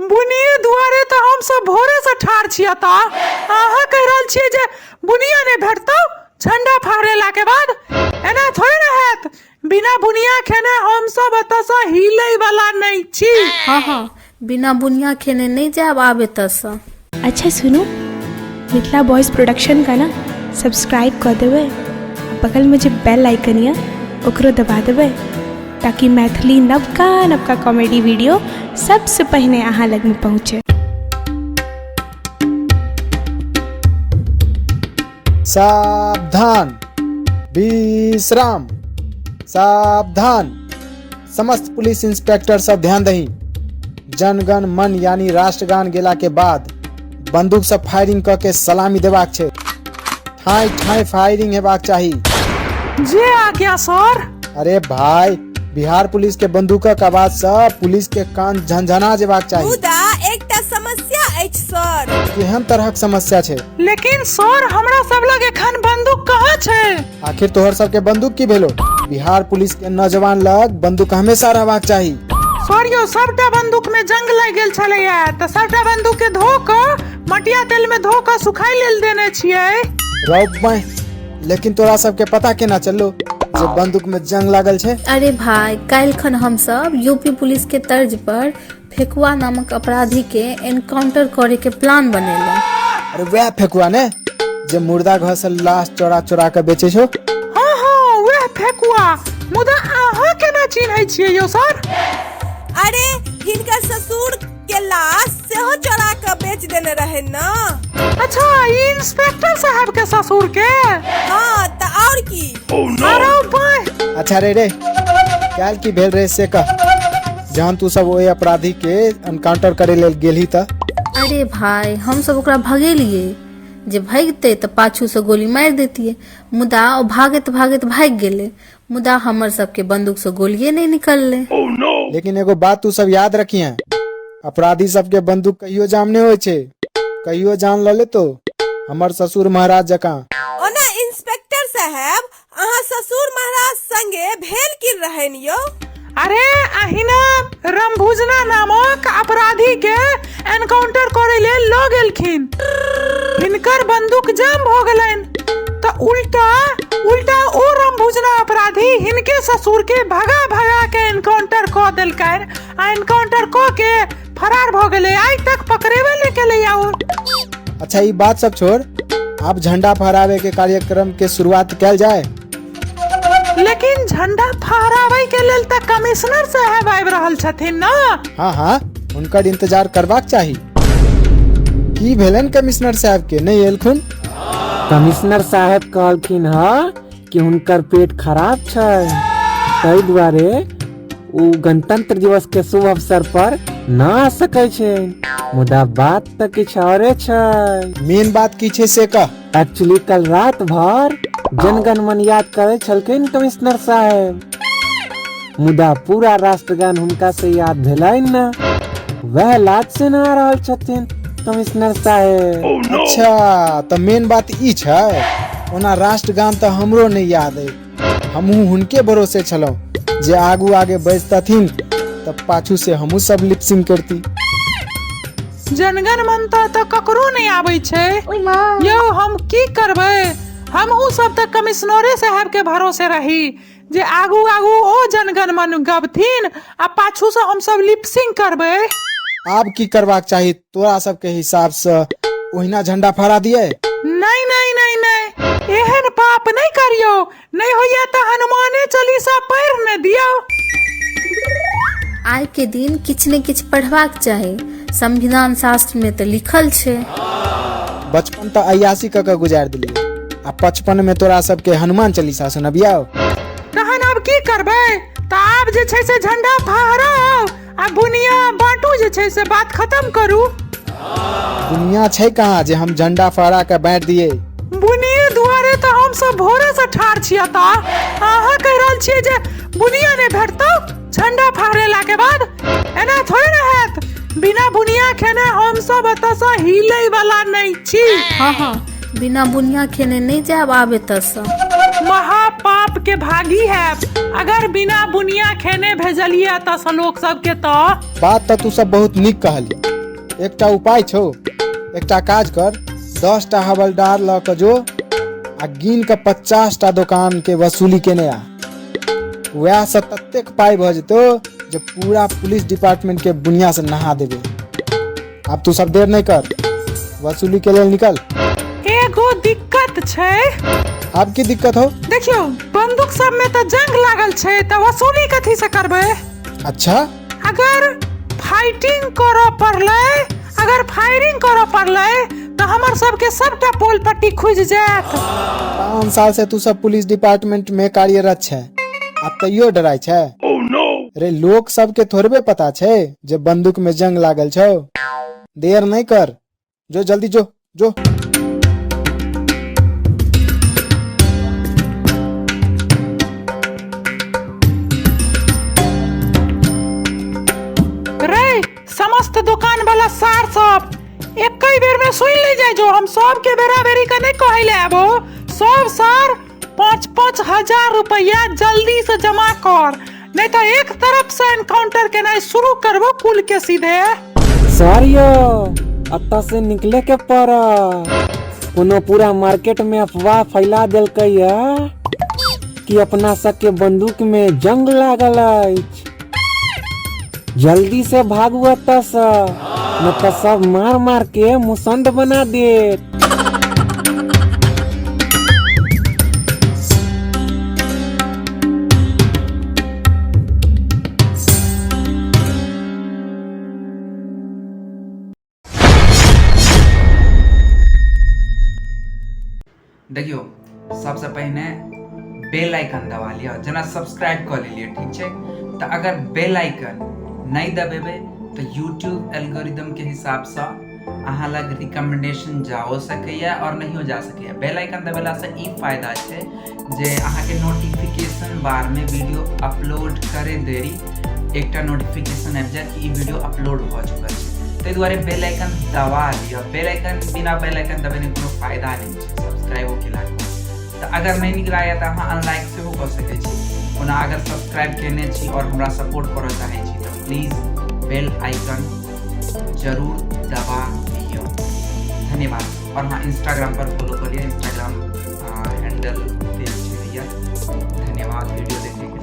बुनिये दुआरे तऽ हमसभ भोरेसँ ठाढ़ छी एतऽ। अहाँ कहि रहल छियै जे बुनिया नहि भेटतौ झंडा फहरेलाके बाद? एना थोड़े ने हैत। बिना बुनिया खेने हमसभ एतऽसँ हिलैवला नहि छी। हँ हँ, बिना बुनिया खेने नहि जायब आब एतऽसँ। अच्छा सुनू, मिथिला बॉयज प्रोडक्शन का ना सब्सक्राइब कऽ देबै आ बगलमे जे बेल आइकन यऽ ओकरो दबा देबै ताकि मैथिली नवका नवका कॉमेडी वीडियो सबसँ पहिने अहाँ लगमे पहुँचे। सावधान, विश्राम, सावधान। समस्त पुलिस इंस्पेक्टर सब ध्यान दही। जनगण मन यानी राष्ट्रगान गेला के बाद बंदूक से फायरिंग क के सलामी देबाक छै। ठाई ठाई फायरिंग हेबाक चाही। जे आज्ञा सर। अरे भाई, बिहार पुलिस के बंदूकक आवाज से पुलिस के कान झंझना जेबाक चाही। मुदा एकटा समस्या अछि सर। केहन तरहक समस्या छै? लेकिन सर, हमरा सब लग एखन बंदूक कहाँ छै? आखिर तोहर सबके बंदूक की भेलो? बिहार पुलिस के नौजवान लग बंदूक हमेशा रहबाक चाही। सर यौ, सबटा बंदूक में जंग लागि गेल छलैया तऽ सबटा बंदूक के धो कऽ मटिया तेल में धो कऽ सुखाइ लेल देने छियै। रौ बाँहि, लेकिन तोरा सबके पता केना चललो जे बंदूक में जंग लागल छै? अरे भाई, काल्हि खन हमसब यूपी पुलिस के तर्ज पर फेकुआ नामक अपराधी के एनकाउंटर करे के प्लान बनेलहुँ। अरे वएह फेकुआ ने जे मुर्दा घर से लाश चोरा चोरा के बेचे छो? हाँ हाँ, वएह फेकुआ। मुदा अहाँ केना चिन्है छियै यौ सर? अरे हिनकर ससुर के लाश सेहो चोरा के बेच देने रहे न। अच्छा, ई इंस्पेक्टर साहब के ससुर के? हाँ तऽ और की। अरे बाय। अच्छा रे रे, काल्हि की भेल रहे से कह, जहन तू सब ओहि अपराधी के एनकाउंटर करे लेल गेलही तऽ? अरे भाई, हमसब ओकरा भगेलियै जे भागितै तऽ पाछूसँ गोली मारि देतियै, मुदा ओ भागैत भागैत भागि गेलै। मुदा हमर सबके बंदूकसँ गोलिये नहि निकललै। लेकिन एगो बात तू सब याद रखिहे, अपराधी सबके बंदूक कहियो जाम नहि होइ छै, कहियो जान लऽ लेतो हमर ससुर महाराज जकाँ। ओना इंस्पेक्टर साहेब, अहाँ ससुर महाराज संगे भेल की रहनि यौ? अरे अहिना रमभुजना नामक अपराधी के एनकाउंटर करे लेल लऽ गेलखिन। हिनकर बंदूक जाम भऽ गेलनि तऽ उल्टा उल्टा ओ रमभुजना अपराधी हिनके ससुर के भगा भगा के एनकाउंटर कऽ देलकनि आ एनकाउंटर कऽ के फरार भऽ गेलै। आइ तक पकड़ेबे नहि केलैया ओ। अच्छा ई बात सब छोड़, आब झंडा फहरावे के कार्यक्रम के शुरुआत कैल जाय। लेकिन झंडा फहराबै के लेल तऽ कमिश्नर साहब आबि रहल छथिन ने? हाँ हाँ, हुनकर इंतजार करबाक चाही। की भेलनि कमिश्नर साहब के, नहि एलखुन? कमिश्नर साहेब कहलखिन हँ कि हुनकर पेट खराब छै, ताहि दुआरे ओ गणतंत्र दिवस के शुभ अवसर पर न आ सकै छै। मुदा बात तऽ किछु औरे छै। मेन बात की छै से कह। एक्चुअली कल रात भर जनगण मन याद करे छलखिन कमिश्नर साहेब, मुदा पूरा राष्ट्रगान हुनका से याद भेलनि न, वह लाज से न आ रहल छथिन कमिश्नर साहेब। अच्छा तऽ मेन बात ई छै। ओना राष्ट्रगान तऽ हमरो नहि याद अइ, हमहूँ हुनके भरोसे छलहुँ जे आगू आगे बजतथिन तऽ पाछू से हमहूँ सब लिपसिंग करती। जनगण मन तऽ ककरो नहि आबै छै यौ, हम की करबै? हमहूँ सब तऽ कमिश्नरे साहब के भरोसे रही जे आगू आगू ओ जनगण मन गबथिन आ पाछू से हमसब लिपसिंग करबै। आब की करबाक चाही तोरा सबके हिसाब से? ओहिना झंडा फहरा दिए? नहीं नहीं नहीं नहीं, एहन पाप नहीं करियो, नहीं होइया तऽ हनुमाने चालीसा पढ़ि ने दियौ। आइ के दिन किछु ने किछु पढ़बाक चाही, संविधान शास्त्र में तऽ लिखल छै। बचपन तऽ अयासी कऽ के गुजारि देलियै आ 55 में तोरा सबके हनुमान चालीसा सुनबियौ। तहन आब की करबै? तऽ आब जे छै से झंडा फहराउ आ बुनिया बाँटू, जे छै से बात खत्म करू। बुनिया छै कहाँ जे हम झंडा फहरा के बाँटि दियै? बुनिये दुआरे तऽ हमसब भोरे से ठाढ़ छी एतऽ। अहाँ कहि रहल छियै जे बुनिया नहि भेटतौ झंडा फहरेला के बाद? एना थोड़े ने हैत। बिना बुनिया खेने हमसब एतऽ से हिलै वाला नहि छी। हँ हँ, बिना बुनिया खेने नहि जायब आब एतऽसँ। महापाप के भागी हैब अगर बिना बुनिया खेने भेजलियै एतऽ से लोक सबके तऽ। बात तऽ तू सब बहुत नीक कहली। एकटा उपाय छौ। एकटा काज कर, 10 टा हवलदार लऽ कऽ जो आ गिन कऽ 50 टा दोकान के वसूली केने आ। वएह से ततेक पाइ भऽ जेतौ जे पूरा पुलिस डिपार्टमेंट के बुनिया से नहा देबे। आब तू सब देर नहीं कर, वसूली के लेल निकल। एगो दिक्कत छै। आब की दिक्कत हो? देखियो बंदूक सब में तऽ जंग लागल छै, तऽ वसूली कथी से करबै? अच्छा, अगर फाइटिंग करऽ पड़लै, अगर फायरिंग करऽ पड़लै तऽ हमर सबके सबटा पोल पट्टी खुजि जायत। 5 साल से तू सब पुलिस डिपार्टमेंट में कार्यरत छै आ तैयो डराय छै? रे लोक सबके थोड़बे पता छै जे बंदूक में जंग लागल छौ। देर नहीं कर, जो जल्दी जो जो। रे समस्त दुकान वाला सार सब एक बेर में सुन ले जाय जो, हम सब के बेरा बेरी के नहीं कहै ले आबो। सब सार 5-5 हजार रुपया जल्दी से जमा कर, नहीं तो एक तरफ से एनकाउंटर केनाइ शुरू करबो कुल के सीधे। सर यो अतः से निकले के पड़त। कोनो पूरा मार्केट में अफवाह फैला देलकै या कि अपना सबके बंदूक में जंग लागल अछि। जल्दी से भागू एतऽ से, न तऽ सब मार मार के मुसंड बना देत। देखियो सबसे पहिने बेल आइकन दबा लिअ, जेना सब्सक्राइब कऽ लेलियै, ठीक छै? तऽ अगर बेल आइकन नहि दबेबै तऽ यूट्यूब एल्गोरिदम के हिसाबसँ अहाँ लग रिकमेंडेशन जाओ सकैए आओर नहियो जा सकैए। बेल आइकन दबेलासँ ई फायदा छै जे अहाँके नोटिफिकेशन बारमे वीडियो अपलोड करे देरी एकटा नोटिफिकेशन आबि जायत कि ई वीडियो अपलोड भऽ चुकल छै। ताहि दुआरे बेल आइकन दबा लिअ। बेल आइकन बिना बेल आइकन दबेने कोनो फायदा नहि छै सब्सक्राइबो केलाके बाद। तऽ अगर नहि नीक लागैए तऽ अहाँ अनलाइक सेहो कऽ सकै छी। ओना अगर सब्सक्राइब केने छी आओर हमरा सपोर्ट करऽ चाहै छी तऽ प्लीज बेल आइकन जरूर दबा लिअ। धन्यवाद। और हाँ, इंस्टाग्राम पर फॉलो कर लिया, इंस्टाग्राम हैंडल देल छै भैया। धन्यवाद वीडियो देखे के लिए।